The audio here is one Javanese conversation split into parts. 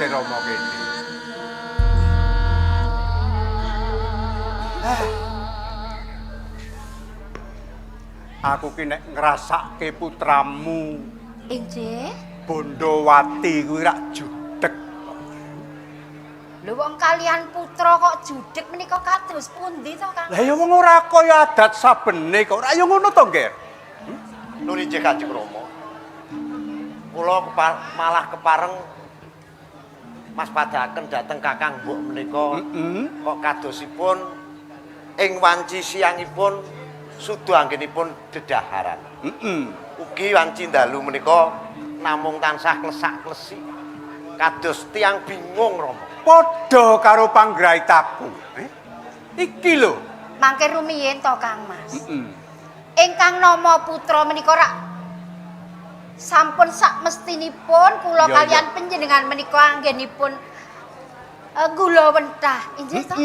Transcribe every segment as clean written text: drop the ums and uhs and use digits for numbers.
jejer Rama kene. Aku ki nek ngrasake putramu Inggih. Bondowati kuwi rak judeg. Lho wong kalian putra kok judeg menika kados pundi to, Kang? Lah ya wong ora kaya adat sabene kok. Ora ya ngono to, Nger? Nun inggih Kanjeng Rama. Kula malah kepareng Mas padhaken dhateng Kakang Mbok menika. Kok kadosipun ing wanci siangipun suda anggenipun dedaharan. Ugi wanci dalu menika namung tansah klesak-klesik. Kados tiyang bingung Rama. Padha karo panggraitaku. Iki lho. Mangke rumiyin to, Kang Mas. Ingkang nama putra menika rak sampun sak mestinipun kula kalian panjenengan menika anggenipun gula wentah. Inggih to?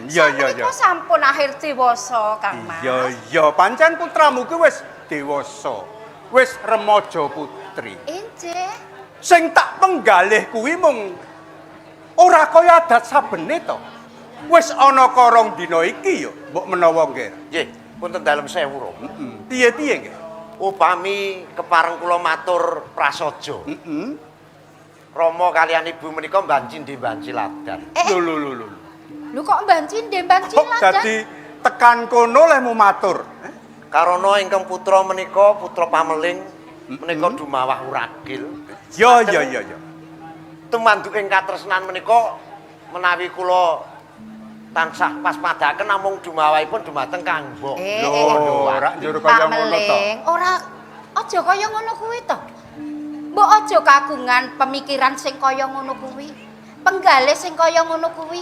Iya iya iya. Menika sampun akhir dewasa, Kang Mas. Iya iya, pancen putramu ki wis dewasa. Wis remaja putri. Inggih. Sing tak penggalih kuwi mung ora kaya adat sabene to. Wis ana korong dina iki ya, mbok menawa Nger. Nggih, punten dalem sewu Rama. Piye-piye Nger? Upami kepareng kula matur prasaja. Rama kalian ibu menika mbanci ndhe-mbanci ladan. Lho lho lho lho. Lho kok mbanci ndhe-mbanci Kok ladan? dadi tekan kono lehmu matur? Karana ingkang putra menika putra pameling menika dumawah wuragil. Ya ya ya ya. Tumanduk ing katresnan menika menawi kula tansah paspadhaken namung dumawahipun dumateng Kang Mbok. Lho, ora njur kaya ngono to. Ora aja kaya ngono kuwi to. Mbok aja kagungan pemikiran sing kaya ngono kuwi. Penggalih sing kaya ngono kuwi.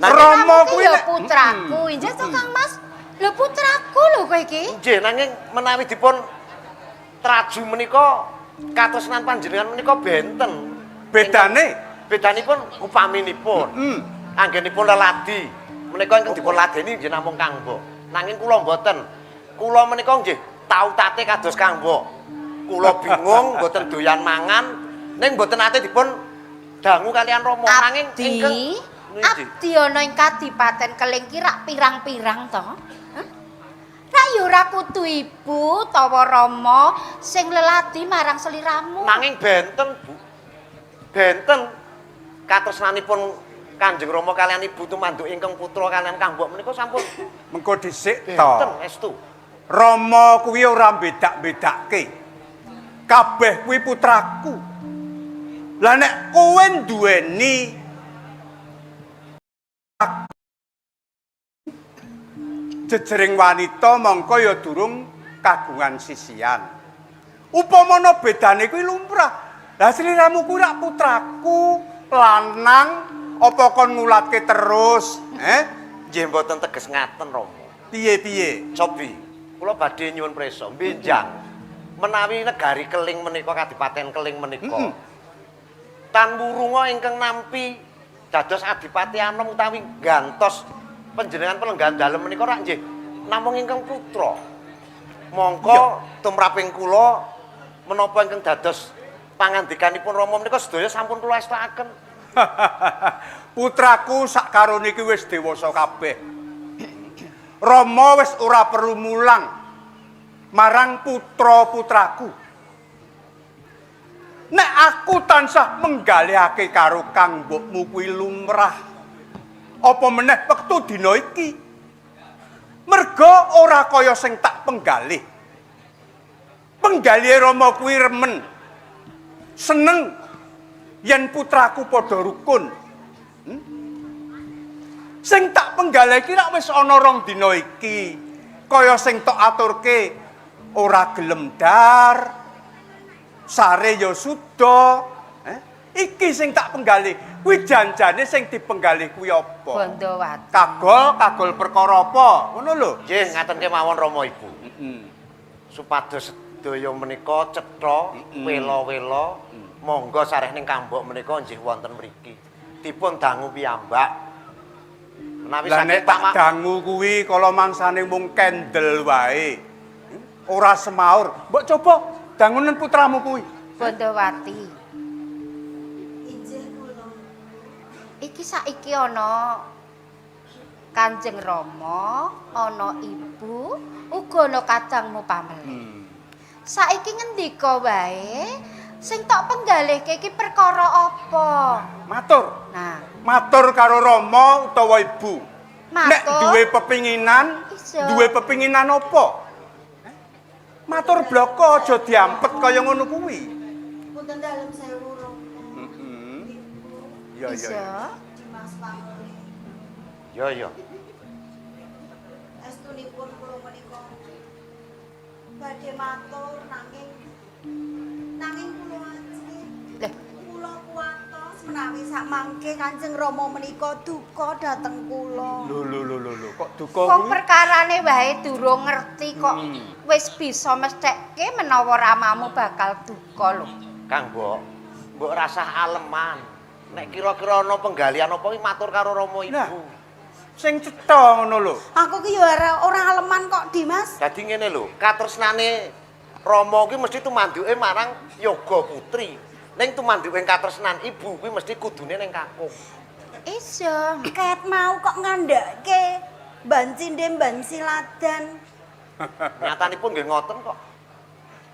Rama kuwi ya putraku, inggih to Kang Mas? Lho putraku lho kowe iki. Nggih, nanging menawi dipun traju menika katresnan panjenengan menika benten. Bedane? Bedanipun upaminipun. Anggenipun leladi menika ingkang dipun ladeni nggih namung Kang Mbok. Nanging kula mboten. Kula menika nggih tau tate kados Kang Mbok. Kula bingung mboten doyan mangan ning mboten nate dipun dangu kalian Rama. Nanging ingkang abdi ana ing kadipaten Keling ki rak pirang-pirang to. Rak ya ora kudu ibu utawa rama sing leladi marang seliramu. Nanging benten, Bu. Benten katresnanipun Kanjeng Rama kalian ibu tumanduk ingkang putra kalian Kang Mbok menika sampun mengko dhisik to. Benten estu. Rama kuwi ora bedak-bedake. Kabeh kuwi putraku. Lah nek kowe duweni jejering wanita mongko ya durung kagungan sisian. Upamana bedane kuwi lumrah. Lah sliramu kuwi rak putraku lanang apa kon ngulatke terus? Nggih mboten teges ngaten Rama. Piye-piye? Cobi, kula badhe nyuwun prisa benjang. Menawi negari Keling menika kadipaten Keling menika. Tan wurunga ingkang nampi dados adipati anom utawi gantos panjenengan pelenggahan dalem menika rak nggih namung ingkang putra. Mongko tumraping kula menapa ingkang dados pangandikanipun Rama menika sedaya sampun kula estakaken. Putraku sakarone iki wis dewasa kabeh. Rama wis ora perlu mulang marang putra-putraku. Nek aku tansah menggalihake karo Kang Mbokmu kuwi lumrah. Apa meneh wektu dina iki? Merga ora kaya sing tak penggalih. Penggalihe Rama kuwi remen. Seneng yen putraku padha rukun. Sing tak penggalih iki rak wis ana rong dina iki. Kaya sing tok aturke ora gelem dar. Sare ya suda. Iki sing tak penggalih. Kuwi janjane sing dipenggalih kuwi apa? Bondowati. Kagol perkara apa? Ngono lho. Nggih, ngaten kemawon Rama Ibu. Supados sedaya menika cetha wela-wela monggo sareh ning Kambok menika nggih wonten mriki. Dipun dangu piyambak. Menawi Lah nek saking tak dangu kuwi kala mangsane mung kendel wae. Ora semaur. Mbok coba dangunen putramu kuwi. Bondowati. Injih kula. Iki saiki ana Kanjeng Rama, ana ibu, uga ana kadangmu pameling. Saiki ngendika wae, sing tok penggalihke iki perkara apa? Matur. Nah, Matur karo Rama utawa ibu. Nek duwe pepinginan, duwe pepinginan apa? Matur bloko aja diampet kaya ngono kuwi. Punten dalem sewu Rama. Heeh. Iya iya. Iya. Dimas Pameling. Ya ya. Estunipun kula menika badhe matur nanging nanging kula ajrih. Lah, Kula kuwatos menawi sakmangke Kanjeng Rama menika duka dhateng kula. Lho lho lho lho lho, kok duka wong kuwi? perkarane wae durung ngerti kok wis bisa mesthekke menawa ramamu bakal duka lho. Kang Mbok, mbok rasah aleman. Nek kira-kira ana penggalian apa ki matur karo Rama Nah. ibu. Sing cetha ngono lho. Aku ki ya ora aleman kok, Dimas. Dadi ngene lho, katresnane Rama kuwi mesti tumanduke marang yoga putri. Ning tumanduke katresnan ibu kuwi mesti kudune ning kakung. Iya. Ket mau kok ngandhake ban cindhe ban siladan. Nyatanipun nggih ngoten kok.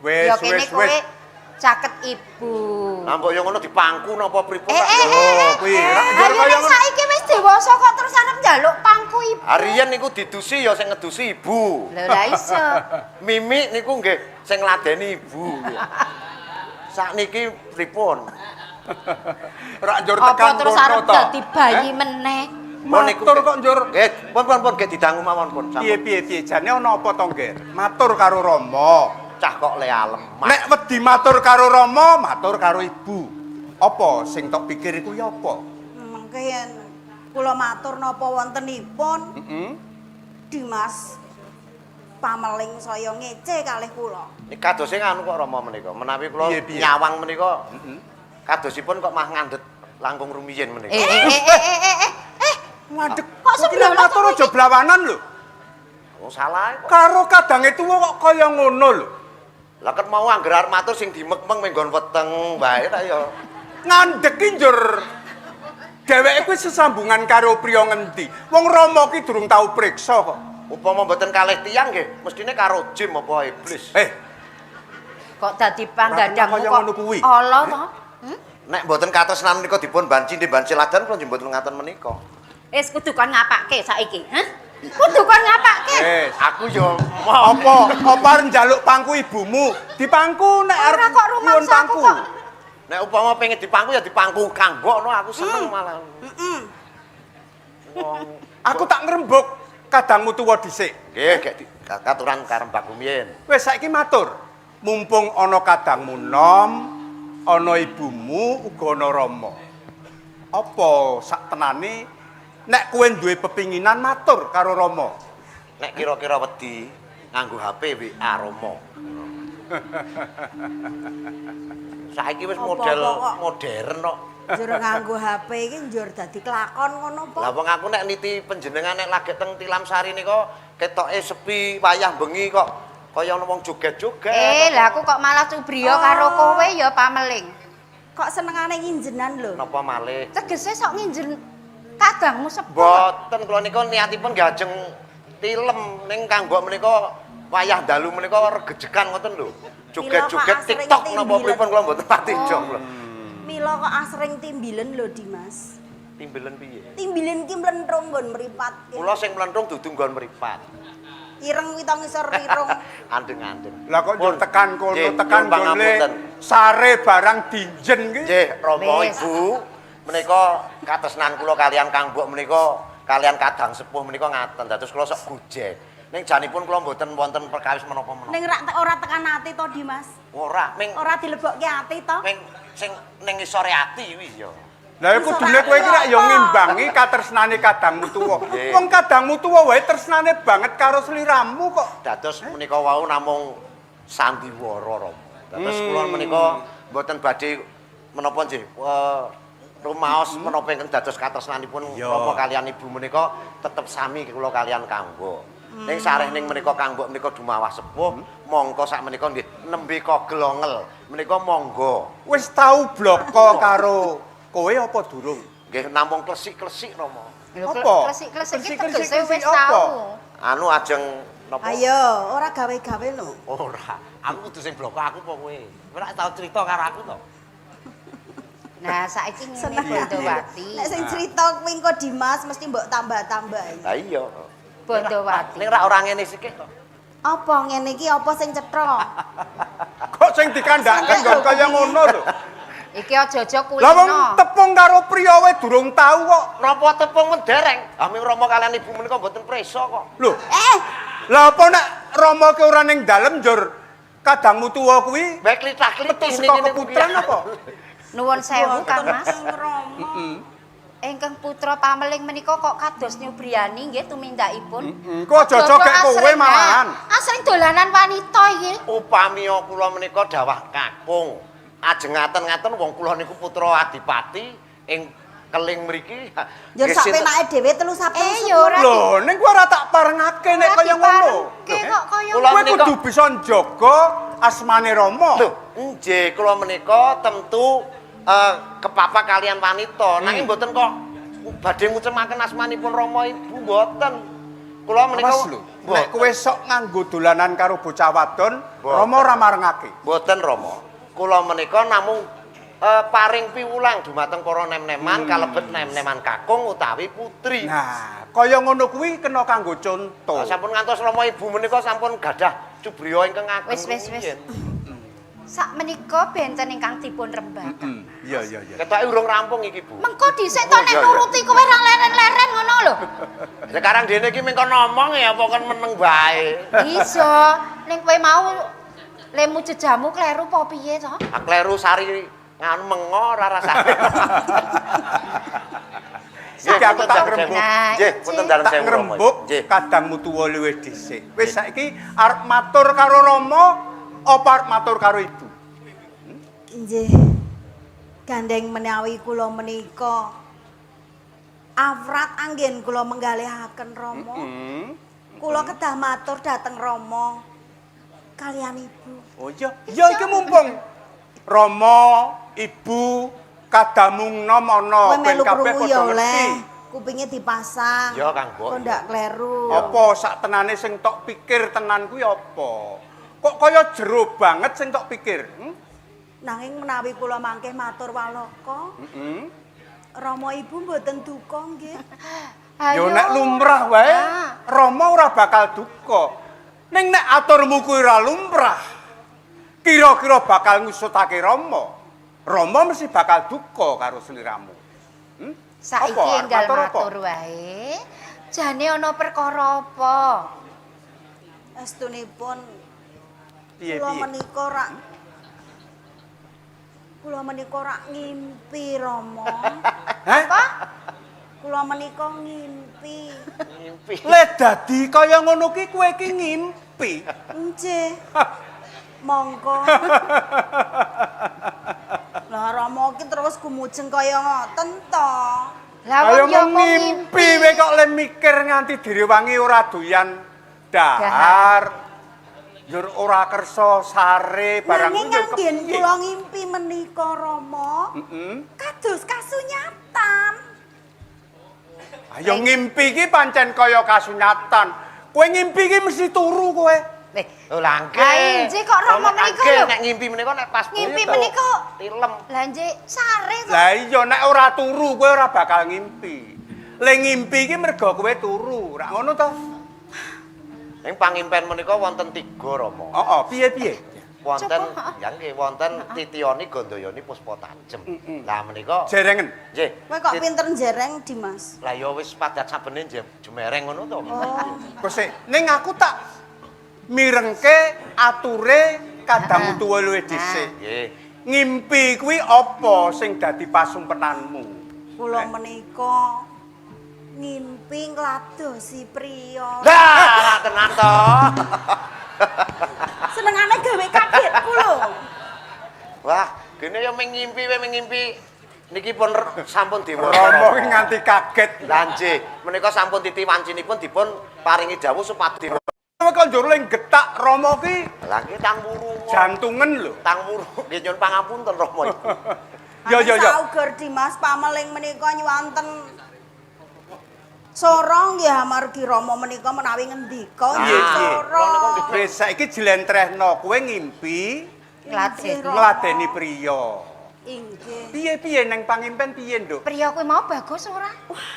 Wis Ya kene wis kowe wis. caket ibu. Lah mbok yo ngono dipangku napa pripun Eh, tak eh, yo. eh, kuwi rak Ayo njur kaya nek ngono. saiki wis dewasa kok terus arep njaluk pangku ibu. Harian niku didusi ya sing ngedusi ibu. Lho lah iso. Mimi niku nggih sing ngladeni ibu. Sakniki pripun? Rak njur Apa tekan terus kono arep to? dadi bayi meneh? Matur kok njur Nggih, pun pun pun nggih didangu mawon pun piye sampun. piye piye jane ana apa to, Ngger? Matur karo Rama. Cah kok le aleman. Nek wedi matur karo Rama, matur karo ibu. Apa sing tok pikir iku ya apa? Mengke yen kula matur napa wontenipun Heeh. Dimas Pameling saya ngece kalih kula. Niki kadose nganu kok Rama menika. Menawi kula nyawang menika kadosipun kok mah ngandhet langkung rumiyin menika. Eh eh eh eh eh eh eh. Ngadeg. Kok Kok nek matur aja blawanan lho. Oh salah kok. Karo kadange tuwa kok kaya ngono lho. Lah ket mau angger arep matur sing dimekmeng menggon weteng wae ta ya. Ngandhek ki njur dheweke kuwi sesambungan karo priya ngendi. Wong Rama ki durung tau priksa kok. Upama mboten kalih tiyang nggih, mestine karo jim apa iblis. Eh, Kok dadi panggadangmu kaya kok ngono kuwi. ala to? Hmm? Nek mboten katresnan menika dipun banci banci ladan kula nggih mboten ngaten menika. Wis kudu kon ngapake saiki, hah? Kudu kon ngapake. wis. Aku yo mau Apa apa arep njaluk pangku ibumu? Dipangku nek arep Ora kok nyuwun rumangsaku pangku. kok. Nek upama pengen dipangku ya dipangku Kang Mbok no aku seneng malah. Heeh. Wong Aku tak ngrembug kadangmu tuwa dhisik. nggih gek katuran karembak rumiyin. Wis saiki matur. Mumpung ana kadangmu nom, ana ibumu, uga ana Rama. Apa sak tenane nek kowe duwe pepinginan matur karo Rama? Nek kira-kira wedi nganggo HP WA Rama. Saiki wis model modern kok. Njur nganggo HP iki njur dadi kelakon ngono apa? Lah wong aku nek niti panjenengan nek lagi teng Tilamsari nika ketoke sepi wayah bengi kok kaya ana wong joget-joget. Eh, lah aku kok malah cubriya karo kowe ya pameling. Kok senengane nginjenan lho. Napa malih? Tegese sok nginjen kadangmu sepuh. Mboten kula nika niatipun nggih ajeng tilem ning Kang Mbok menika wayah dalu menika regejekan ngoten lho. Joget-joget TikTok napa pripun kula mboten pati jong kula. Mila kok asring timbilen lho Dimas. Timbilen piye? Timbilen ki mlentrung nggon mripat. Kula sing mlentrung dudu nggon mripat. Ireng kuwi to ngisor irung. Andeng-andeng. Lah kok njur tekan kono tekan gone sare barang dinjen ki. Nggih, Rama Ibu menika katresnan kula kalian Kang Mbok menika kalian kadang sepuh menika ngaten. Dados kula sok gojek. Ning janipun kula mboten wonten perkawis menapa-menapa. Ning rak ora tekan ati to Dimas? Ora, ming ora dilebokke ati to? Ming sing ning ngisore ati kuwi ya. Lah kudune kowe iki rak ya ngimbangi katresnane kadangmu tuwa. Wong kadangmu tuwa wae tresnane banget karo sliramu kok. Dados menika wau namung sandiwara Rama. Dados kula menika mboten badhe menapa nggih rumaos menapa ingkang dados katresnanipun Rama kalian ibu menika tetep sami kula kalian kanggo. Ning sareh ning menika Kang Mbok menika dumawah sepuh, mongko sak menika nggih nembe kogel ongel. Menika monggo. Wis tau bloko karo kowe apa durung? Nggih namung klesik-klesik Rama. Lho, Apa? Klesik-klesik iki Klesik-klesik tegese wis apa? tau. Anu ajeng napa? Ayo, ora gawe-gawe lho. Ora, aku kudu sing bloko aku apa kowe? Kowe ora tau cerita karo aku to? Nah, saiki ngene Seneng. Bondowati. Nek sing cerita kuwi engko Dimas mesti mbok tambah-tambahi. Lah iya. Bondowati. Ning ra ora ngene sikik to. Apa ngene iki apa sing cetha? Kok sing dikandhake nggon kaya ngono lho. Iki aja-aja Lah wong kulino. tepung karo priya wae durung tau kok. Napa tepung mendereng? Ah ming Rama kalian ibu menika mboten preso kok. Lho, Eh, lah apa nek Rama ki ora ning dalem njur kadangmu tuwa kuwi Bae klithah-klithih metu saka keputran apa? Nuwun sewu Kang Mas. Rama. Ingkang putra pameling menika kok kados nyubriyani nggih tumindakipun. Kok aja-aja gek kowe malahan. Asring dolanan wanita iki. Upamiya kula menika dawah kakung. Ajeng ngaten-ngaten wong kula niku putra adipati ing keling mriki. Njur Nggih, sak sinten- penake dhewe telu saben. Ya ora Lho, ning kowe ora tak parengake nek kaya ngono. Diparengke kok kaya Kula Kowe menika- kudu bisa njaga asmane Rama. Lho, nggih kula menika tentu kepapak kalian wanita. Nanging mboten kok badhe ngucemaken asmanipun Rama Ibu mboten. Kula menika Awas lho, nek kowe sok nganggo dolanan karo bocah wadon, Mboten. Rama ora marengake. Mboten Rama. Kula menika namung paring piwulang dumateng para nem-neman kalebet nem-neman kakung utawi putri. Nah, kaya ngono kuwi kena kanggo conto. Nah, sampun ngantos Rama Ibu menika sampun gadah cubriya ingkang ageng. Wis, wis, wis. rumiyin. Sak menika benten ingkang dipun rembagan. Iya, iya, iya. Ketoke urung rampung iki, Bu. Mengko dhisik to Oh, nek iya, iya. nuruti kowe ra leren-leren ngono lho. Sekarang dene iki mengko ngomong ya apa kon meneng wae. Iso, ning kowe mau lemu jejamu kleru apa piye to? Ah, kleru sari nganu mengo ora rasane. Iki aku tak ngrembug. Nah, Nggih, punten dalem Tak sewu, Rama. ngrembug Nggih. kadangmu tuwa luwih dhisik. Wis saiki arep matur karo Rama apa arep matur karo ibu? Nggih. Gandeng menawi kula menika awrat anggen kula menggalihaken Rama. Kula kedah matur dhateng Rama kalian ibu. Oh iya, iya iki mumpung Rama, ibu, kadangmu nom ana Kowe ben melu kabeh krungu ya padha oleh. ngerti. Kupinge dipasang. Ya, Kang Mbok. Kok ndak kleru. Apa sak tenane sing tok pikir tenan kuwi apa? Kok kaya jero banget sing tok pikir? Hmm? Nanging menawi kula mangke matur walaka, Rama ibu mboten duka nggih. Yo nek lumrah wae, Ah. Rama ora bakal duka. Ning nek aturmu kuwi ora lumrah, kira-kira bakal ngusutake Rama. Rama mesti bakal duka karo sliramu. Hmm? Saiki Apa? Arep enggal matur apa? matur wae. Jane ana perkara apa? Estunipun Piye kula piye? menika rak kula menika rak ngimpi Rama. Hah? Apa? Kula menika ngimpi. Ngimpi. Le dadi kaya ngono ki kowe ki ngimpi. Nggih. Monggo. Lah Rama ki terus gumujeng kaya ngoten to. Lah Kaya wong ya mung kok ngimpi kowe kok le mikir nganti direwangi ora doyan dahar. Njur ora kersa sare barang Nanging kuwi njur anggen kepiye? kula ngimpi menika Rama kados kasunyatan. Ayo ngimpi ki pancen kaya kasunyatan. Kowe ngimpi ki mesti turu kowe. Eh, Lho lah nggih. Lah, injih kok Rama menika lho. Nek ngimpi menika nek pas Ngimpi buta, menika. tilem. Lah nggih sare to. Lah iya nek ora turu kowe ora bakal ngimpi. Le ngimpi ki mergo kowe turu, ora ngono to? Ning pangimpen menika wonten tiga Rama. Heeh, piye-piye? Wonten Coba. ya nggih wonten Titiyoni Gandayani Puspa Tajem. Lah menika Jerengen. nggih. Kowe kok pinter njereng Dimas? Lah ya wis padat sabene jemereng ngono to. Oh. Kok sik ning aku tak mirengke ature kadangmu tuwa luwih dhisik. Nggih. Ngimpi kuwi apa sing dadi pasumpenanmu? Kula menika ngimpi ngladosi priya. Lah tenan to. Senengane gawe kagetku lho. Wah, gene ya mung ngimpi wae mung ngimpi niki pun sampun diwaca. Rama ki nganti kaget. Lah nggih, menika sampun titi wancinipun dipun paringi dawuh supados Kowe kok njur ling getak Rama ki Lah nggih tang wurung. jantungen lho. Tang wurung nggih nyuwun pangapunten Rama ibu. Yo yo yo. Sauger Dimas pameling menika nyuwanten sora nggih amargi Rama menika menawi ngendika nggih sora. Wis saiki jlentrehno kowe ngimpi Ngladeni. Ngladeni priya. Inggih. Piye-piye neng pangimpen piye, Nduk? Priya kuwi mau bagus ora? Wah,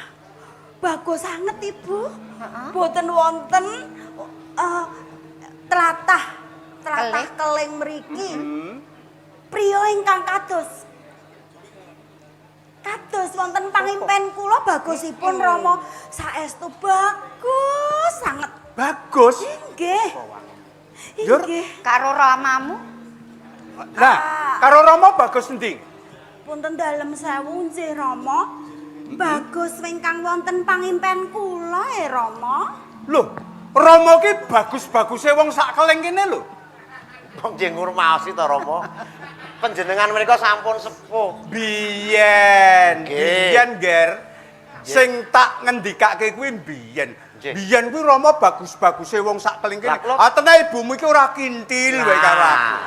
bagus sanget, Ibu. Heeh. Boten wonten tlatah tlatah keling mriki. Priya ingkang kados kados wonten pangimpen kula bagusipun Rama saestu bagus sanget. Bagus. Nggih. Nggih. Karo ramamu? Lah, karo Rama bagus endi? Punten dalem sewu nggih Rama. Bagus ingkang wonten pangimpen kula Rama. Lho, Rama ki bagus-baguse wong sak keling kene lho. Wong nggih ngurmaosi to Rama. Panjenengan menika sampun sepuh. Biyen, biyen Ger. Sing tak ngendikake kuwi biyen. Biyen kuwi Rama bagus-baguse wong sak keling kene. Ah tenan ibumu iki ora kintil wae karo aku.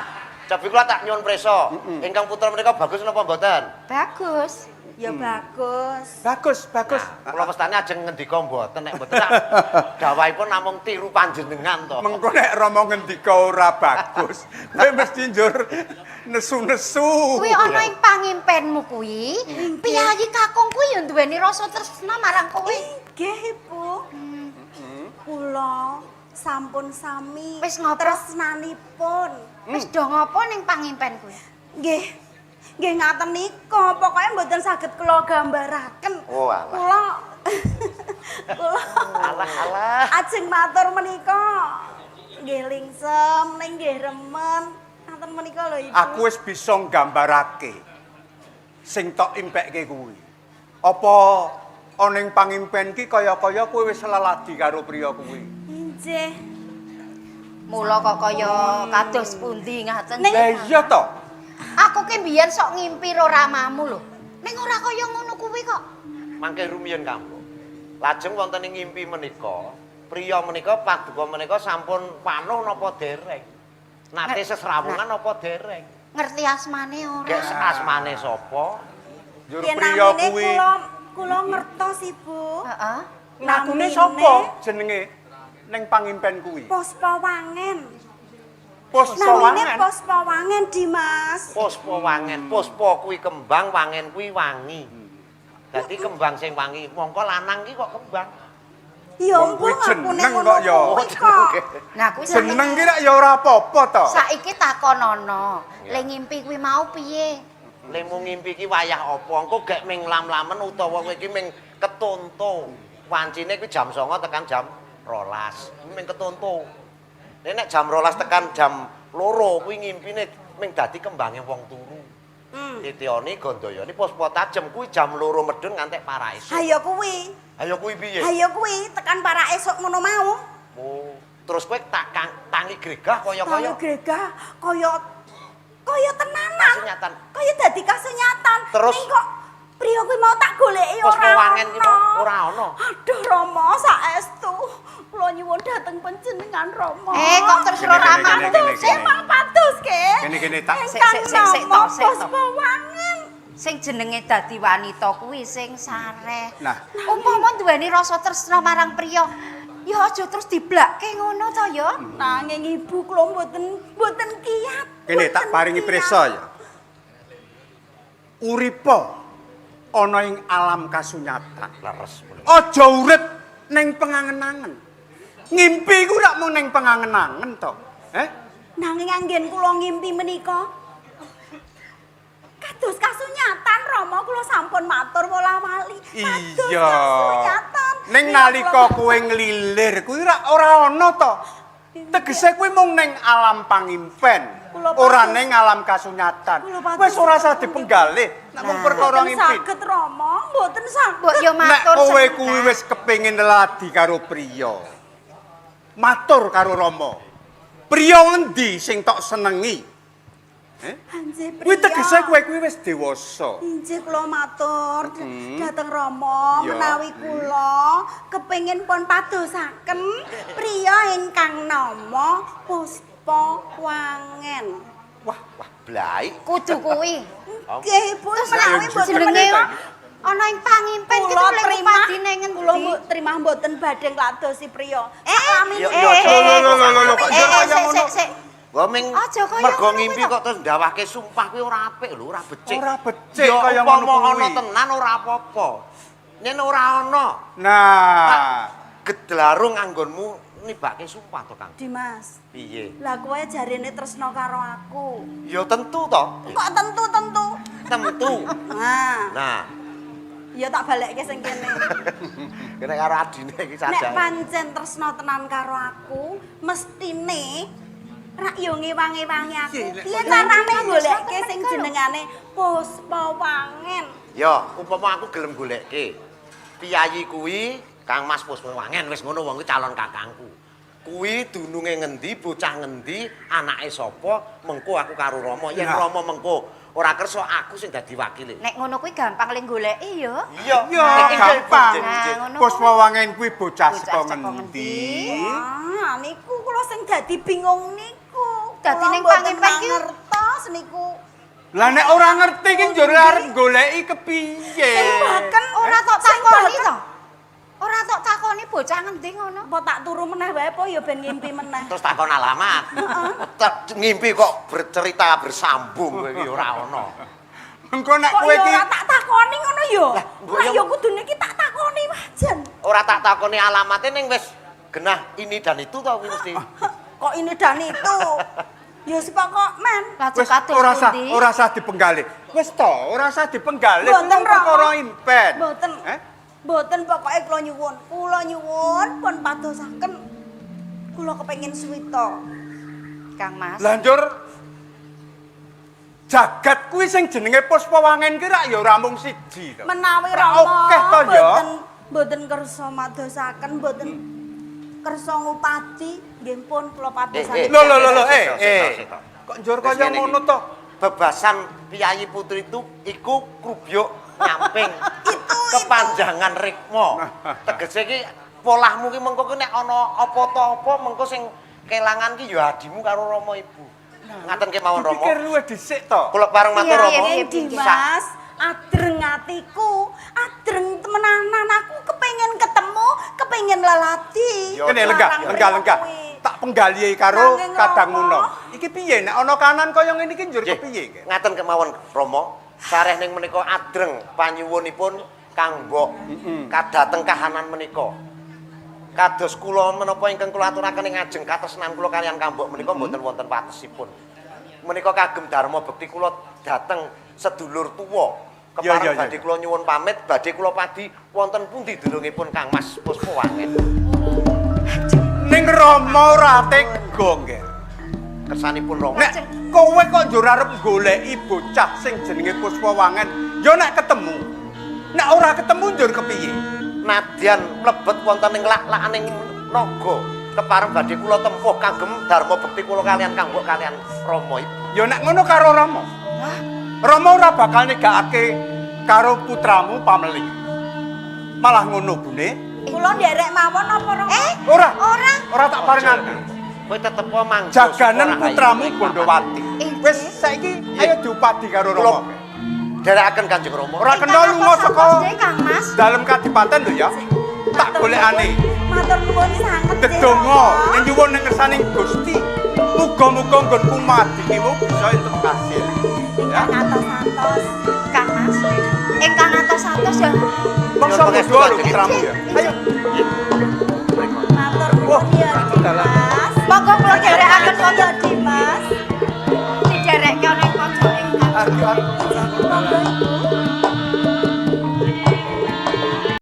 Cobi kula tak nyuwun preso. Ingkang putra menika bagus napa mboten? Bagus. Ya bagus. Bagus, bagus. Nah, kula pestane ajeng ngendika mboten nek mboten tak dawahipun namung tiru panjenengan to. Mengko nek Rama ngendika ora bagus, kowe mesti njur nesu-nesu. Kuwi ana ing pangimpenmu kuwi, piyayi kakung kuwi ya duweni rasa tresna marang kowe. Nggih, Ibu. Kula sampun sami wis ngopo tresnanipun. Wis do ngopo ning pangimpen kuwi? Nggih. Nggih ngaten nika, pokoke mboten saged kula gambaraken. Oh, alah. Kula kula alah alah. Ajeng matur menika. Nggih lingsem, ning nggih remen. Ngaten menika lho, Ibu. Aku wis bisa nggambarake sing tok impekke kuwi. Apa ana ing pangimpen ki kaya-kaya kowe wis leladi karo priya kuwi? Injih. Mula kok kaya kados pundi ngaten. Lah iya to. Aku ki mbiyen sok ngimpi ro ramamu lho. Ning ora kaya ngono kuwi kok. Mangke rumiyin kampung. Lajeng wonten ing ngimpi menika, priya menika paduka menika sampun panuh napa dereng? Nate sesrawungan napa dereng? Ngerti asmane ora? Gek asmane sapa? Njur priya kuwi. Kula ngertos, Ibu. Heeh. Ngakune sapa jenenge ning pangimpen kuwi? Puspa Wangen. Puspa Wangen. Puspa Wangen, Dimas. Puspa Wangen. Puspa kuwi kembang, wangen kuwi wangi. Dadi kembang sing wangi. Mongko lanang ki kok kembang. Ya ampun akune ngono kok ya. Nah kuwi jeneng ki rak ya ora apa-apa to. Saiki takonono, le ngimpi kuwi mau piye? Lemu ngimpi ki wayah apa? Engko gek ming lam-lamen utawa kowe iki ming ketonto. Wancine kuwi jam 09.00 tekan jam 12. Ming ketonto. Nek jam 12 tekan jam 2 kuwi ngimpine ming dadi kembange wong turu. Titioni Gandayani Puspa Tajem kuwi jam 2 medhun ngantek para esuk. Hayo kuwi. Hayo kuwi piye? Hayo kuwi tekan para esuk ngono mau. Oh, terus kowe tak tangi gregah kaya-kaya. Tangi gregah kaya kaya tenanan. Kasunyatan. Kaya dadi kasunyatan. Terus ning kok priya kuwi mau tak goleki ora. Puspa Wangen ki ora ana. Aduh Rama saestu. Kula nyuwun dhateng panjenengan Rama. Kok terus ora ramamu? Emang pados ke? Kene-kene tak sik sik sik tok sik tok. Puspa Wangen. Sing jenenge dadi wanita kuwi sing sareh. Nah, umpama duweni rasa tresna marang priya, ya aja terus diblakke ngono to ya. Nanging ibu kula mboten kiat. Kene tak paringi prisa ya. Uripa ana ing alam kasunyatan. Leres. Aja urip ning pengangen-angen. Ngimpi ku rak mung ning pengangen-angen to. Eh? Nanging anggen kula ngimpi menika kados kasunyatan Rama, kula sampun matur wola-wali. Kados kasunyatan. Ning nalika kowe nglilir kuwi rak ora ana to. Tegese kuwi mung ning alam pangimpen, ora ning alam kasunyatan. Wis ora usah dipenggalih, nek mung perkara ngimpi. Mboten saged Rama, mboten saged. Mbok yo matur. Nek kowe kuwi wis kepengin leladi karo priya, matur karo Rama. Priya ngendi sing tok senengi? Kuwi tegese kowe kuwi wis dewasa. Injih kula matur dhateng Rama menawi kula kepengin pun padosaken priya ingkang nama Puspa Wangen. Wah, Wah, blaik. Kudu kuwi. Nggih, Ibu, menawi mboten Jenenge menika ana ing pangimpen ki kula oleh terima ngupadi ning ngendi? Kula terima mboten badhe ngladosi priya. Eh, Yo, yo, lho lho lho lho kok Eh, kaya sik ngono. sik sik. Wah ming Aja kaya mergo ngono ngimpi kuwi to. kok terus ndawake sumpah kuwi ora apik lho, ora becik. Ora becik Ya, kaya ngono umpama kuwi. ana tenan ora apa-apa. Yen ora ana, Nah, gedlarung anggonmu nibake sumpah to, Kang. Dimas, Piye? lah kowe jarene tresno karo aku. Ya tentu to. Kok tentu-tentu? Tentu. Nah, Nah, ya tak balekke sing kene. kene karo adine iki Nek sajane. pancen tresno tenan karo aku, mestine rak yo ngewangi-wangi aku. Piye carane goleke sing jenengane Puspa Wangen? Ya, umpama aku gelem goleke. Piyayi kuwi Kang Mas Puspa Wangen wis ngono wong kuwi calon kakangku. Kuwi dununge ngendi, bocah ngendi, anake sapa, mengko aku karo Rama. Yen Nah. Rama mengko ora kersa aku sing dadi wakile. Nek ngono kuwi gampang le goleki ya. Iya, ya gampang. Nah, ngono Puspa Wangen kuwi bocah Bocah saka saka ngendi? Ah, niku kula sing dadi bingung niku. Dadi Kula ning mboten pangimpen ki- mangertos niku. Lah nek ora ngerti ki njur arep goleki kepiye? Sing bahkan Ora tok sing takoni bahkan- to. Ora tok takoni bocah ngendi ngono. Apa tak turu meneh wae apa ya ben ngimpi meneh. Terus takon alamat. Ngimpi kok bercerita bersambung kowe iki ora ana. Engko nek Kok kowe ya iki ora tak takoni ngono ya? Lah, mbok Lah ya- ya kudune iki tak takoni wajan. Ora tak takoni alamate ning wis genah ini dan itu to kuwi mesti. Kok ini dan itu? Ya pokok men. Lajeng wis kados ora usah pundi? ora usah dipenggalih. Wis to, ora usah dipenggalih. Mboten, Kuwi perkara Rama. impen. Mboten. Eh? Mboten pokoke kula nyuwun. Kula nyuwun pun padosaken. Kula kepengin suwita. Kang Mas. Lah njur jagat kuwi sing jenenge Puspa Wangen ki rak ya ora mung siji to. Menawi Rak Rama akeh to ya. mboten mboten kersa madosaken, mboten kersa ngupadi, nggih pun kula padosaken. Lho lho lho lho eh Sik, sik, eh. sik, sik. Kok njur Wis kaya ngene iki. ngono to? Bebasan piyayi putri itu iku krubyuk nyamping. Itu, kepanjangan rikma. Tegese iki polahmu ki mengko ki nek ana apa ta apa mengko sing kelangan ki ya adimu karo Rama ibu. Ngaten kemawon Rama. Dipikir luwih dhisik to. Kula pareng matur Iya, Rama. iya, iya. Dimas, adreng atiku, adreng temenanan aku kepengen ketemu, kepengen lelati. Yo, Kene lenggah, Larang lenggah, lenggah. kuwi. Tak penggalihe karo Nanging kadang Rama. ngono. Iki piye nek ana kanan kaya ngene iki njur Nggih, kepiye iki? Ngaten kemawon Rama. Sareh ning menika adreng panyuwunipun Kang Mbok kadateng kahanan menika. Kados kula menapa ingkang kula aturaken ing ajeng katresnan kula kaliyan Kang Mbok menika mboten wonten watesipun. Menika kagem dharma bekti kula dhateng sedulur tuwa. Ya, Kepareng ya, ya, badhe ya. kula nyuwun pamit, badhe kula padi wonten pundi dunungipun Kang Mas Puspa Wangen. Ning Rama ora tega, Ngger. Kersanipun Rama. Nek kowe kok njur arep goleki bocah sing jenenge Puspa Wangen, ya nek ketemu. Nek ora ketemu njur kepiye? Nadyan mlebet wonten ing lak-lakaning naga kepareng badhe kula tempuh kagem dharma bekti kula kaliyan Kang Mbok kaliyan Rama ibu. Ya nek ngono karo Rama. Rama ora bakal negakake karo putramu Pameli. Malah ngono bune. Kula nderek mawon apa Rama? Eh, Ora. Ora. Ora tak parengake. Kowe tetep mangga Jaganen sukma rahayu putramu ing Bondowati. Inggih. Wis saiki ayo diupadi karo Kula Rama. Nderekaken Kanjeng Rama. Ora kena lunga saka Kang Mas. dalem kadipaten lho ya. Tak golekane. Matur nuwun sanget nggih, Dedonga Rama. ning nyuwun ning ngersaning Gusti. Muga-muga nggonku madikimu bisa entuk kasil. Ya. Ingkang atos-atos. Kang Mas. Ingkang atos-atos ya. Mongso Nyuwun muda lho pangestu, putramu ya. Ayo. Nggih. Matur Wah, nuwun ya. dalan. Dimas.